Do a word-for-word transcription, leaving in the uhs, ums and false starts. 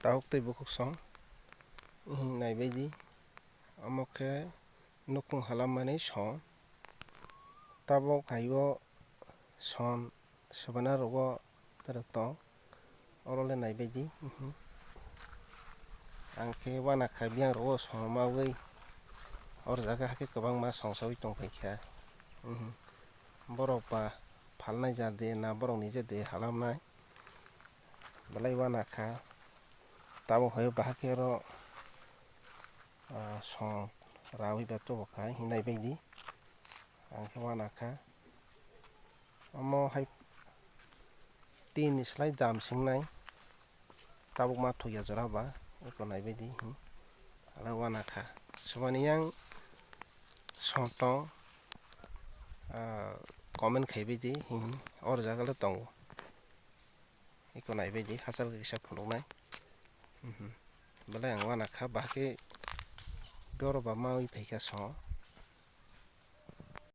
Tabuk tei bukhuk song, naibaidi. Omo khe nukhung halammani song. Tabuk hai o song swbana rogo tong. Oro le naibaidi. Ang khe uanakha biyang rogo song mawi. Or jaga hakhe kwbangma song sawi tongphaikha. Borok ba phalnai ja de na borok nije de halamnai. Belai uanakha. Tabuk hai bahai khe oro song rawi ba tubukha hinwi naibaidi. Ang khe uanakha. Omo hai tin ni slai dam singnai. Tabuk ma thokya jora ba eko naibaidi. Ala uanakha. Swbani yang song tong comment khaibaidi. Or jaga le tongo. Eko naibaidi hachal kisa phunuknai. Belai ang uanakha bahai khe boro ba mawi phaikha song.